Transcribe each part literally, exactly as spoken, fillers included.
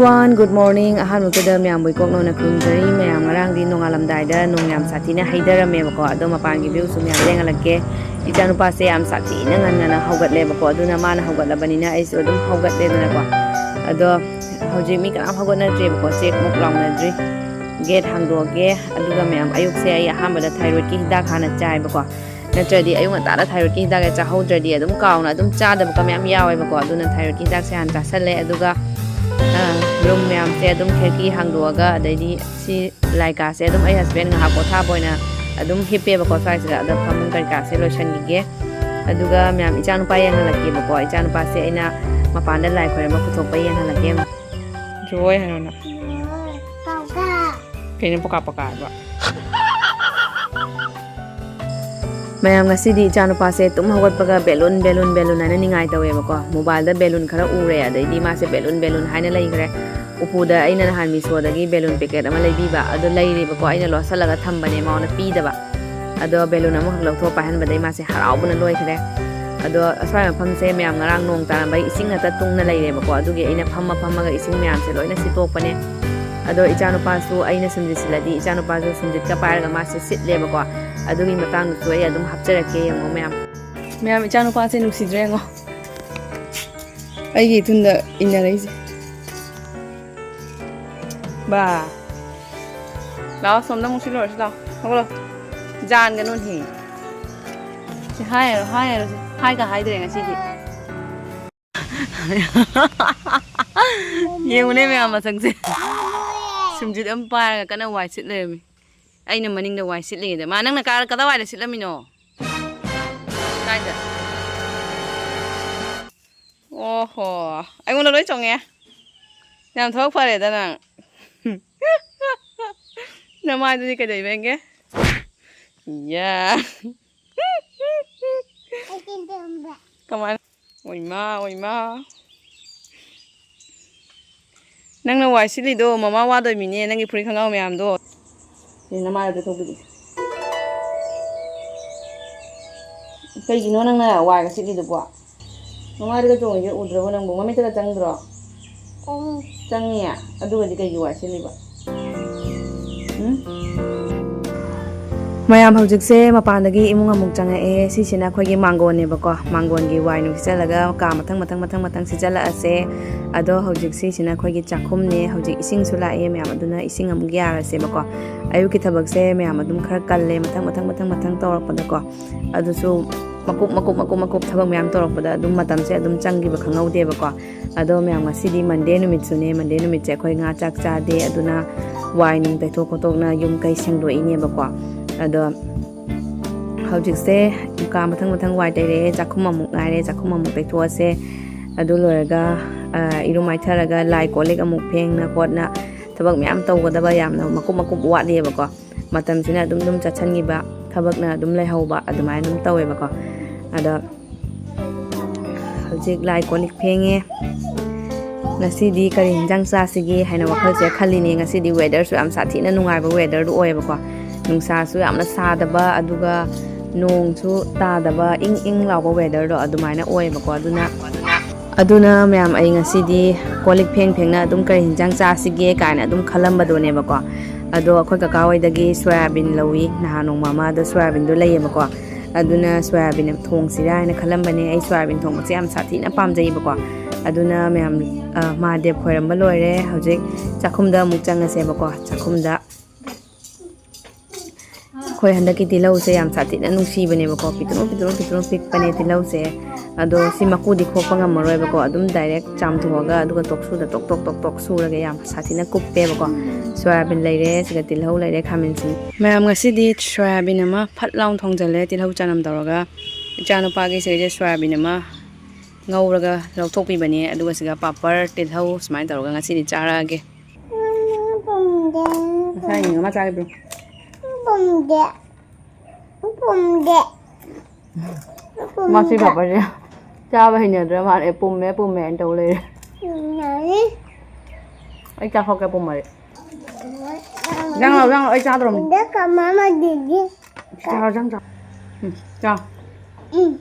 One, good morning. ꯑꯍꯥꯟꯕꯗ ꯃꯌꯥꯝꯕꯨ ꯏꯀꯣꯛ ꯅꯧꯅ ꯈꯨꯔꯨꯝꯖꯔꯤ꯫ ꯃꯌꯥꯝ, ꯉꯔꯥꯡꯗꯤ ꯅꯣꯡꯉꯥꯜꯂꯝꯗꯥꯏꯗ ꯅꯣꯡ ꯌꯥꯝ ꯁꯥꯊꯤꯅ ꯍꯩꯊꯔꯝꯃꯦꯕꯀꯣ, ꯑꯗꯣ ꯃꯄꯥꯟꯒꯤ ꯚ꯭ꯌꯨꯁꯨ ꯃꯌꯥꯝ ꯌꯦꯡꯍꯜꯂꯛꯀꯦ꯫ ꯏꯆꯥꯅꯨꯄꯥꯁꯦ ꯌꯥꯝ ꯁꯥꯊꯤꯅ ꯉꯟ ꯉꯟꯅ ꯍꯧꯒꯠꯂꯦꯕꯀꯣ, ꯑꯗꯨꯅ ꯃꯥꯅ ꯍꯧꯒꯠꯂꯕꯅꯤꯅ ꯑꯩꯁꯨ ꯑꯗꯨꯝ ꯍꯧꯒꯠꯂꯦꯗꯅꯀꯣ꯫ ꯑꯗꯣ ꯍꯧꯖꯤꯛ ꯃꯤ ꯀꯅꯥꯝ ꯍꯧꯒꯠꯅꯗ꯭ꯔꯤꯕꯀꯣ, ꯆꯦꯛ ꯃꯨꯛ ꯂꯥꯎꯅꯗ꯭ꯔꯤ꯫ ꯒꯦꯠ ꯍꯥꯡꯗꯣꯛꯑꯒꯦ꯫ ꯑꯗꯨꯒ ꯃꯌꯥꯝ, ꯑꯌꯨꯛꯁꯦ ꯑꯩ ꯑꯍꯥꯟꯕꯗ ꯊꯥꯏꯔꯣꯏꯗꯀꯤ ꯍꯤꯗꯥꯛ ꯍꯥꯟꯅ ꯆꯥꯏꯕꯀꯣ꯫ ꯅꯠꯇ꯭ꯔꯗꯤ ꯑꯌꯨꯛ ꯉꯟꯇꯥꯗ ꯊꯥꯏꯔꯣꯏꯗꯀꯤ ꯍꯤꯗꯥꯛꯁꯦ ꯆꯥꯍꯧꯗ꯭ꯔꯗꯤ ꯑꯗꯨꯝ ꯀꯥꯎꯅ ꯑꯗꯨꯝ ꯆꯥꯗꯕ ꯃꯌꯥꯝ ꯌꯥꯎꯋꯦꯕꯀꯣ꯫ ꯑꯗꯨꯅ ꯊꯥꯏꯔꯣꯏꯗꯀꯤ ꯍꯤꯗꯥꯛꯁꯦ ꯍꯥꯟꯅ ꯆꯥꯁꯜꯂꯦ꯫ ꯑꯗꯨꯒ ꯔꯨꯝ ꯃꯌꯥꯝꯁꯦ ꯑꯗꯨꯝ ꯈꯤꯔꯀꯤ ꯍꯥꯡꯗꯣꯛꯑꯒ, ꯑꯗꯩꯗꯤ ꯁꯤ ꯂꯥꯏꯀꯥꯁꯦ ꯑꯗꯨꯝ ꯑꯩ ꯍꯁꯕꯦꯟ ꯉꯥꯏꯍꯥꯛ ꯄꯣꯊꯥꯕ ꯑꯣꯏꯅ ꯑꯗꯨꯝ ꯍꯤꯞꯄꯦꯕꯀꯣ ꯁ꯭ꯋꯥꯏꯁꯤꯗ꯫ ꯑꯗꯣ ꯐꯃꯨꯡ ꯀꯩꯀꯥꯁꯦ ꯂꯣꯏꯁꯟꯈꯤꯒꯦ꯫ ꯑꯗꯨꯒ ꯃꯌꯥꯝ, ꯏꯆꯥꯅꯨꯄꯥ ꯌꯦꯡꯍꯜꯂꯛꯀꯦꯕꯀꯣ꯫ ꯏꯆꯥꯅꯨꯄꯥꯁꯦ ꯑꯩꯅ ꯃꯄꯥꯟꯗ ꯂꯥꯏ ꯈꯣꯏꯔꯝꯕ ꯄꯨꯊꯣꯛꯄ ꯌꯦꯡꯍꯜꯂꯛꯀꯦ꯫ ꯖꯣꯏ ꯍꯥꯏꯔꯣꯅ꯫ ꯀꯩꯅꯣ ꯄꯀꯥ ꯄꯀꯥ ꯍꯥꯏꯕ? ꯃꯌꯥꯝ, ꯉꯁꯤꯗꯤ ꯏꯆꯥꯅꯨꯄꯥꯁꯦ ꯇꯨꯝ ꯍꯧꯒꯠꯄꯒ ꯕꯦꯂꯨꯟ, ꯕꯦꯂꯨꯟ, ꯕꯦꯂꯨꯟ ꯍꯥꯏꯅ ꯅꯤꯡꯉꯥꯏ ꯇꯧꯋꯦꯕꯀꯣ꯫ ꯃꯣꯕꯥꯏꯜꯗ ꯕꯦꯂꯨꯟ ꯈꯔ ꯎꯔꯦ, ꯑꯗꯩꯗꯤ ꯃꯥꯁꯦ ꯕꯦꯂꯨꯟ, ꯕꯦꯂꯨꯟ ꯍꯥꯏꯅ ꯂꯩꯈ꯭ꯔꯦ꯫ ꯎꯄꯨꯗ ꯑꯩꯅ ꯅꯍꯥꯟ ꯃꯤꯁꯣꯗꯒꯤ ꯕꯦꯂꯨꯟ ꯄꯦꯀꯦꯠ ꯑꯃ ꯂꯩꯕꯤꯕ, ꯑꯗꯣ ꯂꯩꯔꯤꯕꯀꯣ, ꯑꯩꯅ ꯂꯣꯠꯁꯤꯜꯂꯒ ꯊꯝꯕꯅꯦ, ꯃꯉꯣꯟꯗ ꯄꯤꯗꯕ꯫ ꯑꯗꯣ ꯕꯦꯂꯨꯟ ꯑꯃꯈꯛ ꯂꯧꯊꯣꯛ ꯄꯥꯏꯍꯟꯕꯗꯩ ꯃꯥꯁꯦ ꯍꯔꯥꯎꯕꯅ ꯂꯣꯏꯈ꯭ꯔꯦ꯫ ꯑꯗꯣ ꯑꯁ꯭ꯋꯥꯏ ꯃꯐꯝꯁꯦ ꯃꯌꯥꯝ ꯉꯔꯥꯡ ꯅꯣꯡ ꯇꯥꯔꯝꯕꯩ ꯏꯁꯤꯡ ꯉꯥꯛꯇ ꯇꯨꯡꯅ ꯂꯩꯔꯦꯕꯀꯣ, ꯑꯗꯨꯒꯤ ꯑꯩꯅ ꯐꯝꯃ ꯐꯝꯃꯒ ꯏꯁꯤꯡ ꯃꯌꯥꯝꯁꯦ ꯂꯣꯏꯅ ꯁꯤꯠꯇꯣꯛꯄꯅꯦ꯫ ꯑꯗꯣ ꯏꯆꯥꯅꯨꯄꯥꯁꯨ ꯑꯩꯅ ꯁꯨꯝꯖꯤꯠ ꯁꯤꯠꯂꯗꯤ ꯏꯆꯥꯅꯨꯄꯥꯁꯨ ꯁꯨꯝꯖꯤꯠꯀ ꯄꯥꯏꯔꯒ ꯃꯥꯁꯦ ꯁꯤꯠꯂꯦꯕꯀꯣ꯫ ꯑꯗꯨꯒꯤ ꯃꯇꯥꯡꯗꯁꯨ ꯑꯩ ꯑꯗꯨꯝ ꯍꯥꯞꯆꯔꯛꯀꯦ, ꯌꯦꯡꯉꯣ ꯃꯌꯥꯝ꯫ ꯃꯌꯥꯝ, ꯏꯆꯥꯅꯨꯄꯥꯁꯦ ꯅꯨꯡꯁꯤꯗ꯭ꯔꯦ, ꯌꯦꯡꯉꯣ꯫ ꯑꯩꯒꯤ ꯏꯊꯨꯟꯗ ꯏꯟꯅꯔꯛꯏꯁꯦ꯫ ꯕꯥ꯫ ꯂꯥꯛꯑꯣ, ꯁꯣꯝꯗ ꯑꯃꯨꯛ ꯁꯤ ꯂꯣꯏꯔꯁꯤ ꯂꯥꯛꯑꯣ꯫ ꯍꯧꯒꯠꯂꯣ꯫ ꯖꯥꯟꯒꯅꯨꯅꯦꯍꯦ꯫ ꯁꯤ ꯍꯥꯏꯔꯣ, ꯍꯥꯏꯔꯣ ꯁꯤ꯫ ꯍꯥꯏꯒ ꯍꯥꯏꯗ꯭ꯔꯦ ꯉꯁꯤꯗꯤ꯫ ꯌꯦꯡꯉꯨꯅꯦ ꯃꯌꯥꯝ ꯃꯁꯛꯁꯦ꯫ ꯁꯨꯝꯖꯤꯠ ꯑꯃ ꯄꯥꯏꯔꯒ ꯀꯟꯅ ꯋꯥꯏ ꯁꯤꯠ ꯂꯩꯔꯝꯃꯤ꯫ ꯑꯩꯅ ꯃꯅꯤꯡꯗ ꯋꯥꯏ ꯁꯤꯠꯂꯤꯉꯩꯗ꯫ ꯃꯥ, ꯅꯪꯅ ꯀꯥ-, ꯀꯗꯥꯏꯋꯥꯏꯗ ꯁꯤꯠꯂꯝꯃꯤꯅꯣ? ꯀꯥꯏꯗ? ꯑꯣꯍꯣ꯫ ꯑꯩꯉꯣꯟꯗ ꯂꯣꯏ ꯆꯣꯡꯉꯦ꯫ ꯌꯥꯝ ꯊꯕꯛ ꯐꯔꯦꯗ ꯅꯪ꯫ ꯅꯃꯥꯏꯗꯨꯗꯤ ꯀꯩꯗꯧꯕ ꯍꯦꯟꯒꯦ? ꯌꯥ꯫ ꯀꯃꯥꯏꯅ? ꯑꯣꯏꯃꯥ, ꯑꯣꯏꯃꯥ꯫ ꯅꯪꯅ ꯋꯥꯏ ꯁꯤꯠꯂꯤꯗꯣ ꯃꯃꯥ ꯋꯥꯗꯣꯏꯃꯤꯅꯦ, ꯅꯪꯒꯤ ꯐꯨꯔꯤꯠ ꯈꯣꯡꯒ꯭ꯔꯥꯎ ꯃꯌꯥꯝꯗꯣ꯫ ꯁꯤ ꯅꯃꯥꯏꯗ ꯇꯩꯊꯣꯛꯄꯤꯒꯦ꯫ ꯀꯩꯒꯤꯅꯣ ꯅꯪꯅ ꯋꯥꯏꯒ ꯁꯤꯠꯂꯤꯗꯨꯕꯣ? ꯃꯃꯥꯏꯗꯒ ꯆꯣꯡꯉꯤꯁꯦ ꯎꯗ꯭ꯔꯕꯣ ꯅꯪꯕꯨ? ꯃꯃꯤꯠꯇꯒ ꯆꯪꯗ꯭ꯔꯣ? ꯆꯪꯉꯦ꯫ ꯑꯗꯨꯒꯗꯤ ꯀꯩꯒꯤ ꯋꯥꯏ ꯁꯤꯠꯂꯤꯕ? ꯎꯝ? ꯃꯌꯥꯝ, ꯍꯧꯖꯤꯛꯁꯦ ꯃꯄꯥꯟꯗꯒꯤ ꯏꯃꯨꯡ ꯑꯃꯨꯛ ꯆꯪꯉꯛꯑꯦ꯫ ꯁꯤꯁꯤꯅ ꯑꯩꯈꯣꯏꯒꯤ ꯃꯥꯡꯒꯣꯟꯅꯦꯕꯀꯣ꯫ ꯃꯥꯡꯒꯣꯟꯒꯤ ꯋꯥꯏ ꯅꯨꯡ ꯁꯤꯠꯆꯜꯂꯒ ꯀꯥ ꯃꯊꯪ ꯃꯊꯪ ꯃꯊꯪ ꯃꯊꯪ ꯁꯤꯠꯆꯜꯂꯛꯑꯁꯦ꯫ ꯑꯗꯣ ꯍꯧꯖꯤꯛ ꯁꯤꯁꯤꯅ ꯑꯩꯈꯣꯏꯒꯤ ꯆꯥꯛꯈꯨꯝꯅꯦ꯫ ꯍꯧꯖꯤꯛ ꯏꯁꯤꯡꯁꯨ ꯂꯥꯛꯑꯦ ꯃꯌꯥꯝ, ꯑꯗꯨꯅ ꯏꯁꯤꯡ ꯑꯃꯨꯛ ꯌꯥꯔꯁꯦꯕꯀꯣ꯫ ꯑꯌꯨꯛꯀꯤ ꯊꯕꯛꯁꯦ ꯃꯌꯥꯝ ꯑꯗꯨꯝ ꯈꯔ ꯀꯜꯂꯦ, ꯃꯊꯪ ꯃꯊꯪ ꯃꯊꯪ ꯃꯊꯪ ꯇꯧꯔꯛꯄꯗꯀꯣ꯫ ꯑꯗꯨꯁꯨ ꯃꯀꯨꯞ ꯃꯀꯨꯞ ꯃꯀꯨꯞ ꯃꯀꯨꯞ ꯊꯕꯛ ꯃꯌꯥꯝ ꯇꯧꯔꯛꯄꯗ ꯑꯗꯨꯝ ꯃꯇꯝꯁꯦ ꯑꯗꯨꯝ ꯆꯪꯈꯤꯕ ꯈꯪꯍꯧꯗꯦꯕꯀꯣ꯫ ꯑꯗꯣ ꯃꯌꯥꯝ, ꯉꯁꯤꯗꯤ ꯃꯟꯗꯦ ꯅꯨꯃꯤꯠꯁꯨꯅꯦ꯫ ꯃꯟꯗꯦ ꯅꯨꯃꯤꯠꯁꯦ ꯑꯩꯈꯣꯏ ꯉꯥ ꯆꯥꯛ ꯆꯥꯗꯦ, ꯑꯗꯨꯅ ꯋꯥꯏ ꯅꯨꯡ ꯇꯩꯊꯣꯛ ꯈꯣꯠꯇꯣꯛꯅ ꯌꯨꯝ ꯀꯩ ꯁꯦꯡꯗꯣꯛꯏꯅꯦꯕꯀꯣ꯫ ꯑꯗꯣ ꯍꯧꯖꯤꯛꯁꯦ ꯀꯥ ꯃꯊꯪ ꯃꯊꯪ ꯋꯥꯏ ꯇꯩꯔꯛꯑꯦ꯫ ꯆꯥꯛꯈꯨꯝ ꯑꯃꯨꯛ ꯉꯥꯏꯔꯦ, ꯆꯥꯛꯈꯨꯝ ꯑꯃꯨꯛ ꯇꯩꯊꯣꯛꯑꯁꯦ꯫ ꯑꯗꯨ ꯂꯣꯏꯔꯒ, ꯑ, ꯏꯔꯨ ꯃꯥꯏꯊꯔꯒ ꯂꯥꯏ ꯀꯣꯜ ꯂꯤꯛ ꯑꯃꯨꯛ ꯐꯦꯡꯅ ꯈꯣꯠꯅ ꯊꯕꯛ ꯃꯌꯥꯝ ꯇꯧꯒꯗꯕ ꯌꯥꯝꯅ ꯃꯀꯨꯞ ꯃꯀꯨꯞ ꯋꯥꯠꯂꯤꯑꯕꯀꯣ꯫ ꯃꯇꯝꯁꯤꯅ ꯑꯗꯨꯝ ꯑꯗꯨꯝ ꯆꯠꯁꯟꯈꯤꯕ, ꯊꯕꯛꯅ ꯑꯗꯨꯝ ꯂꯩꯍꯧꯕ, ꯑꯗꯨꯃꯥꯏꯅ ꯑꯗꯨꯝ ꯇꯧꯋꯦꯕꯀꯣ꯫ ꯑꯗꯣ ꯍꯧꯖꯤꯛ ꯂꯥꯏ ꯀꯣꯜ ꯂꯤꯛ ꯐꯦꯡꯉꯦ꯫ ꯉꯁꯤꯗꯤ ꯀꯔꯤ ꯍꯤꯟꯖꯥꯡ ꯆꯥꯁꯤꯒꯦ ꯍꯥꯏꯅ ꯋꯥꯈꯜꯁꯦ ꯈꯜꯂꯤꯅꯦ꯫ ꯉꯁꯤꯗꯤ ꯋꯦꯗꯔꯁꯨ ꯌꯥꯝ ꯁꯥꯊꯤꯅ ꯅꯨꯡꯉꯥꯏꯕ ꯋꯦꯗꯔꯗꯨ ꯑꯣꯏꯌꯦꯕꯀꯣ꯫ ꯅꯨꯡꯁꯥꯁꯨ ꯌꯥꯝꯅ ꯁꯥꯗꯕ, ꯑꯗꯨꯒ ꯅꯣꯡꯁꯨ ꯇꯥꯗꯕ, ꯏꯪ ꯏꯪ ꯂꯥꯎꯕ ꯋꯦꯗꯔꯗꯣ ꯑꯗꯨꯃꯥꯏꯅ ꯑꯣꯏꯌꯦꯕꯀꯣ꯫ ꯑꯗꯨꯅ, ꯑꯗꯨꯅ ꯃꯌꯥꯝ, ꯑꯩ ꯉꯁꯤꯗꯤ ꯀꯣꯜ ꯂꯤꯛ ꯐꯦꯡ ꯐꯦꯡꯅ ꯑꯗꯨꯝ ꯀꯔꯤ ꯍꯤꯟꯖꯥꯡ ꯆꯥꯁꯤꯒꯦ ꯀꯥꯏꯅ ꯑꯗꯨꯝ ꯈꯜꯂꯝꯕꯗꯨꯅꯦꯕꯀꯣ꯫ ꯑꯗꯣ ꯑꯩꯈꯣꯏ ꯀꯀꯥ ꯍꯣꯏꯗꯒꯤ ꯁꯣꯌꯥꯕꯤꯟ ꯂꯧꯏ ꯅꯍꯥꯟ ꯅꯣꯡꯃ ꯑꯃ꯫ ꯑꯗꯣ ꯁꯣꯌꯥꯕꯤꯟꯗꯣ ꯂꯩꯌꯦꯕꯀꯣ꯫ ꯑꯗꯨꯅ ꯁꯣꯌꯥꯕꯤꯟ ꯊꯣꯡꯁꯤꯔꯥ ꯍꯥꯏꯅ ꯈꯜꯂꯝꯕꯅꯦ꯫ ꯑꯩ ꯁꯣꯌꯥꯕꯤꯟ ꯊꯣꯡꯕꯁꯦ ꯌꯥꯝ ꯁꯥꯊꯤꯅ ꯄꯥꯝꯖꯩꯌꯦꯕꯀꯣ꯫ ꯑꯗꯨꯅ ꯃꯌꯥꯝ, ꯑ, ꯃꯍꯥꯗꯦꯕ ꯈꯣꯏꯔꯝꯕ ꯂꯣꯏꯔꯦ꯫ ꯍꯧꯖꯤꯛ ꯆꯥꯛꯈꯨꯝꯗ ꯑꯃꯨꯛ ꯆꯪꯉꯁꯦꯕꯀꯣ꯫ ꯆꯥꯛꯈꯨꯝꯗ ꯑꯩꯈꯣꯏ ꯍꯟꯗꯛꯀꯤ ꯇꯤꯜꯍꯧꯁꯦ ꯌꯥꯝ ꯁꯥꯊꯤꯅ ꯅꯨꯡꯁꯤꯕꯅꯦꯕꯀꯣ꯫ ꯄꯤꯛꯇ꯭ꯔꯨ ꯄꯤꯛꯇ꯭ꯔꯨ ꯄꯤꯛꯇ꯭ꯔꯨ ꯄꯤꯛꯄꯅꯦ ꯇꯤꯜꯍꯧꯁꯦ꯫ ꯑꯗꯣ ꯁꯤ ꯃꯀꯨꯗꯤ ꯈꯣꯛꯄ ꯉꯝꯃꯔꯣꯏꯕꯀꯣ꯫ ꯑꯗꯨꯝ ꯗꯥꯏꯔꯦꯛ ꯆꯥꯝꯊꯣꯛꯑꯒ ꯑꯗꯨꯒ ꯇꯣꯛꯁꯨꯗ ꯇꯣꯛ ꯇꯣꯛ ꯇꯣꯛ ꯇꯣꯛ ꯁꯨꯔꯒ ꯌꯥꯝ ꯁꯥꯊꯤꯅ ꯀꯨꯞꯄꯦꯕꯀꯣ꯫ ꯁꯣꯌꯥꯕꯤꯟ ꯂꯩꯔꯦ, ꯁꯤꯒ ꯇꯤꯜꯍꯧ ꯂꯩꯔꯦ, ꯈꯥꯃꯦꯟ ꯑꯁꯤꯟꯕꯤ꯫ ꯃꯌꯥꯝ, ꯉꯁꯤꯗꯤ ꯁꯣꯌꯥꯕꯤꯟ ꯑꯃ ꯐꯠ ꯂꯥꯎꯅ ꯊꯣꯡꯖꯜꯂꯦ, ꯇꯤꯜꯍꯧ ꯆꯅꯝ ꯇꯧꯔꯒ꯫ ꯏꯆꯥꯅꯨꯄꯥꯒꯤ ꯁꯤꯗꯩꯗ ꯁꯣꯌꯥꯕꯤꯟ ꯑꯃ ꯉꯧꯔꯒ ꯂꯧꯊꯣꯛꯄꯤꯕꯅꯦ꯫ ꯑꯗꯨꯒ ꯁꯤꯒ ꯄꯥꯄꯔ, ꯇꯤꯜꯍꯧ ꯁꯨꯃꯥꯏꯅ ꯇꯧꯔꯒ ꯉꯁꯤꯗꯤ ꯆꯥꯔꯛꯑꯒꯦ꯫ ꯄꯨꯝꯗꯦ꯫ ꯉꯁꯥꯏ ꯌꯦꯡꯉꯣ, ꯃꯥ ꯆꯥꯔꯤꯕ꯭ꯔꯣ? ꯄꯨꯝꯗꯦ꯫ ꯄꯨꯝꯗꯦ꯫ ꯃꯁꯤ ꯄꯥꯄꯔꯁꯦ ꯆꯥꯕ ꯍꯩꯅꯗ꯭ꯔ ꯃꯥꯜꯂꯦ꯫ ꯄꯨꯝꯃꯦ, ꯄꯨꯝꯃꯦ ꯍꯥꯏꯅ ꯇꯧ ꯂꯩꯔꯦ꯫ ꯄꯨꯝꯃꯦ꯫ ꯑꯩ ꯆꯥꯊꯣꯛꯀꯦ ꯄꯨꯝꯃꯗꯤ꯫ ꯌꯥꯡ ꯂꯥꯎ, ꯌꯥꯡ ꯂꯥꯎ, ꯑꯩ ꯆꯥꯗ꯭ꯔꯣꯝꯅꯤ꯫ ꯗ ꯀꯃꯥꯃ ꯗꯤꯗꯤ꯫ ꯆꯥꯎ, ꯆꯥꯎ, ꯆꯥꯎ꯫ ꯎꯝ, ꯆꯥꯎ꯫ ꯎꯝ꯫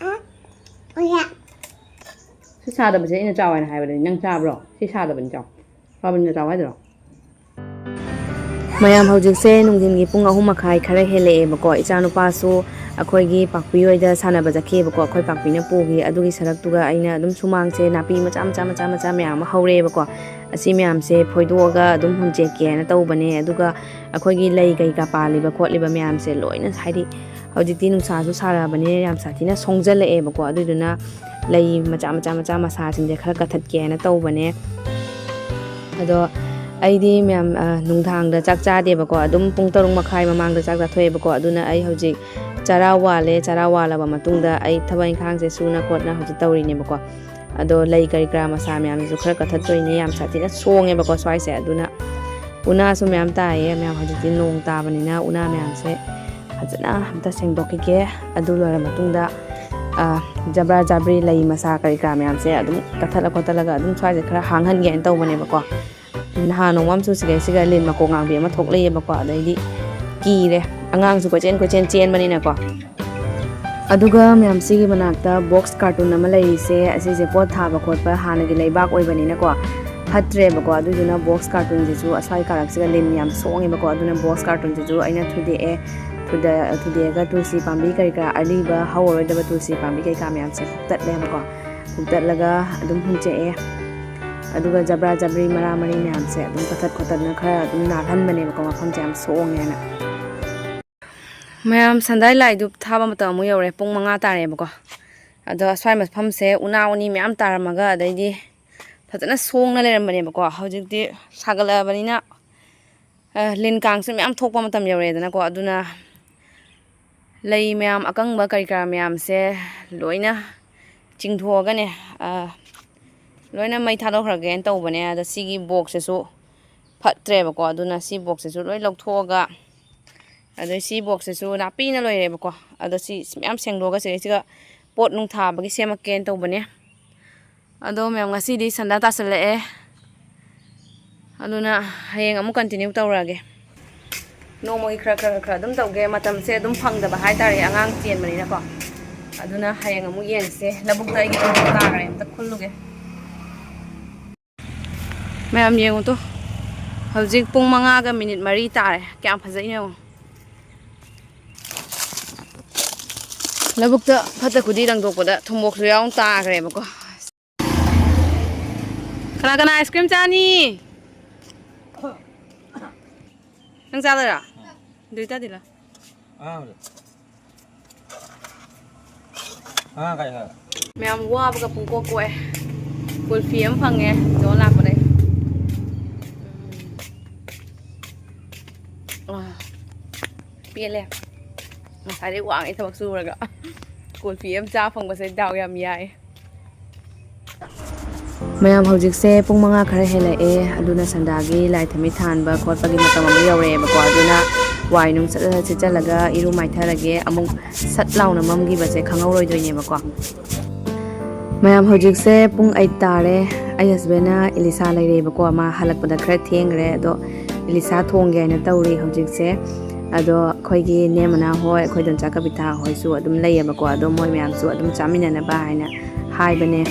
ꯑ, ꯑꯣꯌꯥ꯫ ꯁꯤ ꯁꯥꯗꯕꯁꯦ ꯑꯩꯅ ꯆꯥꯎ ꯍꯥꯏꯅ ꯍꯥꯏꯕꯅꯦ, ꯅꯪ ꯆꯥꯕ꯭ꯔꯣ? ꯁꯤ ꯁꯥꯗꯕꯅꯤ ꯆꯥꯎ, ꯁꯥꯕꯅꯤꯅ ꯆꯥꯎ ꯍꯥꯏꯗ꯭ꯔꯣ? ꯃꯌꯥꯝ, ꯍꯧꯖꯤꯛꯁꯦ ꯅꯨꯡꯊꯤꯟꯒꯤ ꯄꯨꯡ ꯑꯍꯨꯝ ꯃꯈꯥꯏ ꯈꯔ ꯍꯦꯜꯂꯛꯑꯦꯕꯀꯣ꯫ ꯏꯆꯥꯅꯨꯄꯥꯁꯨ ꯑꯩꯈꯣꯏꯒꯤ ꯄꯥꯛꯄꯤ ꯍꯣꯏꯗ ꯁꯥꯟꯅꯕ ꯆꯠꯈꯤꯑꯕꯀꯣ꯫ ꯑꯩꯈꯣꯏ ꯄꯥꯛꯄꯤꯅ ꯄꯨꯈꯤ꯫ ꯑꯗꯨꯒꯤ ꯁꯔꯛꯇꯨꯒ ꯑꯩꯅ ꯑꯗꯨꯝ ꯁꯨꯃꯥꯡꯁꯦ ꯅꯥꯄꯤ ꯃꯆꯥ ꯃꯆꯥ ꯃꯆꯥ ꯃꯆꯥ ꯃꯌꯥꯝ ꯑꯃ ꯍꯧꯔꯛꯑꯦꯕꯀꯣ꯫ ꯑꯁꯤ ꯃꯌꯥꯝꯁꯦ ꯐꯣꯏꯗꯣꯛꯑꯒ ꯑꯗꯨꯝ ꯍꯨꯟꯆꯦꯛꯀꯦꯅ ꯇꯧꯕꯅꯦ꯫ ꯑꯗꯨꯒ ꯑꯩꯈꯣꯏꯒꯤ ꯂꯩ ꯀꯩꯀꯥ ꯄꯥꯜꯂꯤꯕ ꯈꯣꯠꯂꯤꯕ ꯃꯌꯥꯝꯁꯦ ꯂꯣꯏꯅ, ꯍꯥꯏꯗꯤ ꯍꯧꯖꯤꯛꯇꯤ ꯅꯨꯡꯁꯥꯁꯨ ꯁꯥꯔꯛꯑꯕꯅꯤꯅ ꯌꯥꯝ ꯁꯥꯊꯤꯅ ꯁꯣꯡꯖꯜꯂꯛꯑꯦꯕꯀꯣ꯫ ꯑꯗꯨꯏꯗꯨꯅ ꯂꯩ ꯃꯆꯥ ꯃꯆꯥ ꯃꯆꯥ ꯃꯁꯥꯁꯤꯡꯁꯦ ꯈꯔ ꯀꯛꯊꯠꯀꯦꯅ ꯇꯧꯕꯅꯦ꯫ ꯑꯗꯣ ꯑꯩꯗꯤ ꯃꯌꯥꯝ, ꯑ, ꯅꯨꯡꯗꯥꯡꯗ ꯆꯥꯛ ꯆꯥꯗꯦꯕꯀꯣ꯫ ꯑꯗꯨꯝ ꯄꯨꯡ ꯇꯔꯨꯛ ꯃꯈꯥꯏ ꯃꯃꯥꯡꯗ ꯆꯥꯛ ꯆꯥꯊꯣꯛꯑꯦꯕꯀꯣ꯫ ꯑꯗꯨꯅ ꯑꯩ ꯍꯧꯖꯤꯛ ꯆꯔꯥ ꯋꯥꯜꯂꯦ꯫ ꯆꯔꯥ ꯋꯥꯜꯂꯕ ꯃꯇꯨꯡꯗ ꯑꯩ ꯊꯕꯛ ꯏꯪꯈꯥꯡꯁꯦ ꯁꯨꯅ ꯈꯣꯠꯅ ꯍꯧꯖꯤꯛ ꯇꯧꯔꯤꯅꯦꯕꯀꯣ꯫ ꯑꯗꯣ ꯂꯩ ꯀꯔꯤ ꯀꯔꯥ ꯃꯁꯥ ꯃꯌꯥꯝꯁꯤꯁꯨ ꯈꯔ ꯀꯛꯊꯠꯇꯣꯏꯅꯦ꯫ ꯌꯥꯝ ꯁꯥꯊꯤꯅ ꯁꯣꯡꯉꯦꯕꯀꯣ ꯁ꯭ꯋꯥꯏꯁꯦ꯫ ꯑꯗꯨꯅ ꯎꯅꯥꯁꯨ ꯃꯌꯥꯝ ꯇꯥꯏꯌꯦ꯫ ꯃꯌꯥꯝ ꯍꯧꯖꯤꯛꯇꯤ ꯅꯣꯡ ꯇꯥꯕꯅꯤꯅ ꯎꯅꯥ ꯃꯌꯥꯝꯁꯦ ꯐꯖꯅ ꯑꯝꯇ ꯁꯦꯡꯗꯣꯛꯈꯤꯒꯦ꯫ ꯑꯗꯨ ꯂꯣꯏꯔ ꯃꯇꯨꯡꯗ, ꯑ, ꯖꯕ꯭ꯔꯥ ꯖꯕ꯭ꯔꯤ ꯂꯩ ꯃꯁꯥ ꯀꯔꯤ ꯀꯔꯥ ꯃꯌꯥꯝꯁꯦ ꯑꯗꯨꯝ ꯀꯛꯊꯠꯂ ꯈꯣꯠꯇꯠꯂꯒ ꯑꯗꯨꯝ ꯁ꯭ꯋꯥꯏꯁꯦ ꯈꯔ ꯍꯥꯡꯍꯟꯒꯦꯅ ꯇꯧꯕꯅꯦꯕꯀꯣ꯫ ꯅꯍꯥꯟ ꯅꯣꯡꯃ ꯑꯃꯁꯨ ꯁꯤꯗꯩꯁꯤꯒ ꯂꯤꯟ ꯃꯀꯣꯛ ꯉꯥꯡꯕꯤ ꯑꯃ ꯊꯣꯛꯂꯛꯑꯦꯕꯀꯣ꯫ ꯑꯗꯩꯗꯤ ꯀꯤꯔꯦ, ꯑꯉꯥꯡꯁꯨ ꯀꯣꯏꯆꯦꯟ ꯀꯣꯏꯆꯦꯟ ꯆꯦꯟꯕꯅꯤꯅꯀꯣ꯫ ꯑꯗꯨꯒ ꯃꯌꯥꯝ, ꯁꯤꯒꯤ ꯃꯅꯥꯛꯇ ꯕꯣꯛꯁ ꯀꯥꯔꯇꯨꯟ ꯑꯃ ꯂꯩꯔꯤꯁꯦ, ꯑꯁꯤꯁꯦ ꯄꯣꯠ ꯊꯥꯕ ꯈꯣꯠꯄ ꯍꯥꯟꯅꯒꯤ ꯂꯩꯕꯥꯛ ꯑꯣꯏꯕꯅꯤꯅꯀꯣ ꯐꯠꯇ꯭ꯔꯦꯕꯀꯣ꯫ ꯑꯗꯨꯗꯨꯅ ꯕꯣꯛꯁ ꯀꯥꯔꯇꯨꯟꯁꯤꯁꯨ ꯑꯁ꯭ꯋꯥꯏ ꯀꯥꯔꯛꯁꯤꯒ ꯂꯤꯟ ꯌꯥꯝ ꯁꯣꯡꯉꯦꯕꯀꯣ꯫ ꯑꯗꯨꯅ ꯕꯣꯛꯁ ꯀꯥꯔꯇꯨꯟꯁꯤꯁꯨ ꯑꯩꯅ ꯊꯨꯗꯦꯛꯑꯦ꯫ ꯊꯨꯗ-, ꯊꯨꯗꯦꯛꯑꯒ ꯇꯨꯜꯁꯤ ꯄꯥꯝꯕꯤ ꯀꯔꯤ ꯀꯔꯥ ꯑꯔꯤꯕ ꯍꯧꯔꯔꯣꯏꯗꯕ ꯇꯨꯜꯁꯤ ꯄꯥꯝꯕꯤ ꯀꯩꯀꯥ ꯃꯌꯥꯝꯁꯦ ꯐꯨꯛꯇꯠꯂꯦꯕꯀꯣ꯫ ꯐꯨꯛꯇꯠꯂꯒ ꯑꯗꯨꯝ ꯍꯨꯟꯆꯦꯛꯑꯦ꯫ ꯑꯗꯨꯒ ꯖꯕ꯭ꯔꯥ ꯖꯕ꯭ꯔꯤ ꯃꯔꯥ ꯃꯔꯤ ꯃꯌꯥꯝꯁꯦ ꯑꯗꯨꯝ ꯀꯛꯊꯠ ꯈꯣꯠꯇꯠꯅ ꯈꯔ ꯑꯗꯨꯝ ꯅꯥꯜꯍꯟꯕꯅꯦꯕꯀꯣ, ꯃꯐꯝꯁꯦ ꯌꯥꯝ ꯁꯣꯡꯉꯦꯅ꯫ ꯃꯌꯥꯝ, ꯁꯟꯗꯥꯏ ꯂꯥꯏꯗꯨ ꯊꯥꯕ ꯃꯇꯝ ꯑꯃꯨꯛ ꯌꯧꯔꯦ꯫ ꯄꯨꯡ ꯃꯉꯥ ꯇꯥꯔꯦꯕꯀꯣ꯫ ꯑꯗꯣ ꯑꯁ꯭ꯋꯥꯏ ꯃꯐꯝꯁꯦ ꯎꯅꯥ ꯎꯅꯤ ꯃꯌꯥꯝ ꯇꯥꯔꯝꯃꯒ, ꯑꯗꯩꯗꯤ ꯐꯖꯅ ꯁꯣꯡꯅ ꯂꯩꯔꯝꯕꯅꯦꯕꯀꯣ꯫ ꯍꯧꯖꯤꯛꯇꯤ ꯁꯥꯒꯠꯂꯛꯑꯕꯅꯤꯅ, ꯑ, ꯂꯤꯟ ꯀꯥꯡꯁꯨ ꯃꯌꯥꯝ ꯊꯣꯛꯄ ꯃꯇꯝ ꯌꯧꯔꯛꯑꯦꯗꯅꯀꯣ꯫ ꯑꯗꯨꯅ ꯂꯩ ꯃꯌꯥꯝ ꯑꯀꯪꯕ ꯀꯔꯤ ꯀꯔꯥ ꯃꯌꯥꯝꯁꯦ ꯂꯣꯏꯅ ꯆꯤꯡꯊꯣꯛꯑꯒꯅꯦ, ꯑ, ꯂꯣꯏꯅ ꯃꯩ ꯊꯥꯗꯣꯛꯈ꯭ꯔꯒꯦꯅ ꯇꯧꯕꯅꯦ꯫ ꯑꯗ ꯁꯤꯒꯤ ꯕꯣꯛꯁꯁꯤꯁꯨ ꯐꯠꯇ꯭ꯔꯦꯕꯀꯣ꯫ ꯑꯗꯨꯅ ꯁꯤ ꯕꯣꯛꯁꯁꯤꯁꯨ ꯂꯣꯏ ꯂꯧꯊꯣꯛꯑꯒ, ꯑꯗꯩ ꯁꯤ ꯕꯣꯛꯁꯁꯤꯁꯨ ꯅꯥꯄꯤꯅ ꯂꯣꯏꯔꯦꯕꯀꯣ꯫ ꯑꯗꯣ ꯁꯤ ꯃꯌꯥꯝ ꯁꯦꯡꯗꯣꯛꯑꯒ ꯁꯤꯗꯩꯁꯤꯒ ꯄꯣꯠ ꯅꯨꯡ ꯊꯥꯕꯒꯤ ꯁꯦꯝꯃꯛꯀꯦꯅ ꯇꯧꯕꯅꯦ꯫ ꯑꯗꯣ ꯃꯌꯥꯝ, ꯉꯁꯤꯗꯤ ꯁꯟꯗꯥ ꯇꯥꯁꯜꯂꯛꯑꯦ꯫ ꯑꯗꯨꯅ ꯍꯌꯦꯡ ꯑꯃꯨꯛ ꯀꯟꯇꯤꯅ꯭ꯌꯨ ꯇꯧꯔꯛꯑꯒꯦ꯫ ꯅꯣꯡꯃꯒꯤ ꯈꯔ ꯈꯔ ꯈꯔ ꯑꯗꯨꯝ ꯇꯧꯒꯦ꯫ ꯃꯇꯝꯁꯦ ꯑꯗꯨꯝ ꯐꯪꯗꯕ ꯍꯥꯏꯇꯥꯔꯦ, ꯑꯉꯥꯡ ꯆꯦꯟꯕꯅꯤꯅꯀꯣ꯫ ꯑꯗꯨꯅ ꯍꯌꯦꯡ ꯑꯃꯨꯛ ꯌꯦꯡꯁꯦ꯫ ꯂꯧꯕꯨꯛꯇ ꯑꯩꯒꯤ ꯊꯕꯛ ꯇꯥꯈ꯭ꯔꯦ, ꯑꯝꯇ ꯈꯨꯜꯂꯨꯒꯦ꯫ ꯃꯌꯥꯝ ꯌꯦꯡꯉꯨ ꯇꯨ, ꯍꯧꯖꯤꯛ ꯄꯨꯡ ꯃꯉꯥꯒ ꯃꯤꯅꯤꯠ ꯃꯔꯤ ꯇꯥꯔꯦ꯫ ꯀꯌꯥꯝ ꯐꯖꯩ ꯌꯦꯡꯉꯨ꯫ ꯂꯧꯕꯨꯛꯇ ꯐꯠꯇ ꯈꯨꯗꯤ ꯂꯪꯊꯣꯛꯄꯗ ꯊꯨꯝꯃꯣꯛꯁꯨ ꯌꯥꯎꯅ ꯇꯥꯈ꯭ꯔꯦꯕꯀꯣ꯫ ꯀꯅꯥ ꯀꯅꯥ ice cream ꯆꯥꯅꯤ? ꯅꯪ ꯆꯥꯗꯣꯏꯔꯥ? ꯑꯗꯨ ꯑꯣꯏꯇꯥꯗꯤ ꯂꯥ꯫ ꯑꯉꯥꯡꯗꯣ꯫ ꯑꯉꯥꯡ ꯀꯥꯏ ꯈꯔ? ꯃꯌꯥꯝ ꯋꯥꯕꯒ ꯄꯨꯡꯀꯣꯛ ꯀꯣꯛꯑꯦ꯫ ꯀꯨꯜꯐꯤ ꯑꯃ ꯐꯪꯉꯦ ꯖꯣꯟ ꯂꯥꯛꯄꯗꯩ꯫ ꯎꯝ꯫ ꯑꯥ꯫ ꯄꯦꯜꯂꯦ꯫ ꯉꯁꯥꯏꯗꯩ ꯋꯥꯉꯩ ꯊꯕꯛ ꯁꯨꯔꯒ ꯀꯨꯜꯐꯤ ꯑꯃ ꯆꯥ ꯐꯪꯕꯁꯦ ꯗꯥꯎ ꯌꯥꯝ ꯌꯥꯏ꯫ ꯃꯌꯥꯝ, ꯍꯧꯖꯤꯛꯁꯦ ꯄꯨꯡ ꯃꯉꯥ ꯈꯔ ꯍꯦꯜꯂꯛꯑꯦ, ꯑꯗꯨꯅ ꯁꯟꯗꯥꯒꯤ ꯂꯥꯏ ꯊꯝꯃꯤ ꯊꯥꯟꯕ ꯈꯣꯠꯄꯒꯤ ꯃꯇꯝ ꯑꯃ ꯌꯧꯔꯛꯑꯦꯕꯀꯣ꯫ ꯑꯗꯨꯅ ꯋꯥꯏ ꯅꯨꯡ ꯁꯠ ꯁꯠ ꯁꯤꯠꯆꯜꯂꯒ ꯏꯔꯨ ꯃꯥꯏꯊꯔꯒꯦ꯫ ꯑꯃꯨꯛ ꯁꯠ ꯂꯥꯎꯅ ꯃꯝꯈꯤꯕꯁꯦ ꯈꯪꯍꯧꯔꯣꯏꯗꯣꯏꯅꯦꯕꯀꯣ꯫ ꯃꯌꯥꯝ, ꯍꯧꯖꯤꯛꯁꯦ ꯄꯨꯡ ꯑꯩꯠ ꯇꯥꯔꯦ꯫ ꯑꯩ ꯍꯁꯕꯦꯟꯅ ꯏꯂꯤꯁꯥ ꯂꯩꯔꯦꯕꯀꯣ꯫ ꯃꯥ ꯍꯜꯂꯛꯄꯗ ꯈꯔ ꯊꯦꯡꯈ꯭ꯔꯦ, ꯑꯗꯣ ꯏꯂꯤꯁꯥ ꯊꯣꯡꯒꯦ ꯍꯥꯏꯅ ꯇꯧꯔꯤ ꯍꯧꯖꯤꯛꯁꯦ꯫ ꯑꯗꯣ ꯑꯩꯈꯣꯏꯒꯤ ꯅꯦ ꯃꯅꯥ ꯍꯣꯏ, ꯑꯩꯈꯣꯏ ꯗꯣꯟꯆꯥ ꯀꯕꯤꯇꯥ ꯍꯣꯏꯁꯨ ꯑꯗꯨꯝ ꯂꯩꯌꯦꯕꯀꯣ꯫ ꯑꯗꯣ ꯃꯣꯏ ꯃꯌꯥꯝꯁꯨ ꯑꯗꯨꯝ ꯆꯥꯃꯤꯟꯅꯅꯕ ꯍꯥꯏꯅ ꯍꯥꯏꯕꯅꯦ꯫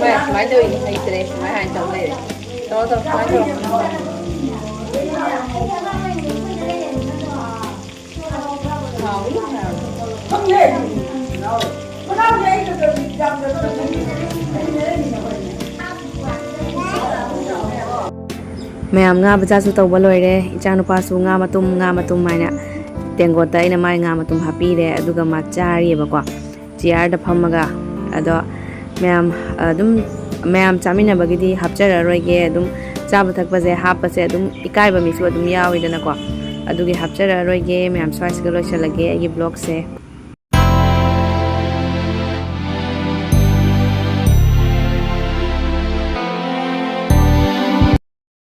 ꯃꯥꯏ ꯁꯨꯃꯥꯏꯅ ꯇꯧꯔꯤꯅꯤ, ꯍꯩꯇ꯭ꯔꯦ, ꯁꯨꯃꯥꯏꯅ ꯍꯥꯏꯅ ꯇꯧ ꯂꯩꯔꯦ꯫ ꯇꯧꯔꯣ, ꯇꯧꯔꯣ, ꯁꯨꯃꯥꯏꯅ ꯇꯧꯔꯣ꯫ ꯍꯥꯎꯅꯤ, ꯍꯥꯎꯅꯤ꯫ ꯃꯌꯥꯝ, ꯉꯥ ꯕꯖꯥꯔꯁꯨ ꯇꯧꯕ ꯂꯣꯏꯔꯦ꯫ ꯏꯆꯥꯅꯨꯄꯥꯁꯨ ꯉꯥ ꯃꯇꯨꯝ, ꯉꯥ ꯃꯇꯨꯝ ꯍꯥꯏꯅ ꯇꯦꯡꯀꯣꯠꯇ ꯑꯩꯅ ꯃꯥꯏ ꯉꯥ ꯃꯇꯨꯝ ꯍꯥꯞꯄꯤꯔꯦ, ꯑꯗꯨꯒ ꯃꯥ ꯆꯥꯔꯤꯑꯕꯀꯣ꯫ ꯆꯤꯌꯥꯔꯗ ꯐꯝꯃꯒ꯫ ꯑꯗꯣ ꯃꯌꯥꯝ ꯑꯗꯨꯝ, ꯃꯌꯥꯝ ꯆꯥꯃꯤꯟꯅꯕꯒꯤꯗꯤ ꯍꯥꯞꯆꯔꯔꯣꯏꯒꯦ꯫ ꯑꯗꯨꯝ ꯆꯥꯕ ꯊꯛꯄꯁꯦ ꯍꯥꯞꯄꯁꯦ ꯑꯗꯨꯝ ꯏꯀꯥꯏꯕ ꯃꯤꯁꯨ ꯑꯗꯨꯝ ꯌꯥꯎꯋꯤꯗꯅꯀꯣ꯫ ꯑꯗꯨꯒꯤ ꯍꯥꯞꯆꯔꯔꯣꯏꯒꯦ꯫ ꯃꯌꯥꯝ ꯁ꯭ꯋꯥꯏꯁꯤꯒ ꯂꯣꯏꯁꯤꯜꯂꯒꯦ ꯑꯩꯒꯤ vlogꯁꯦ꯫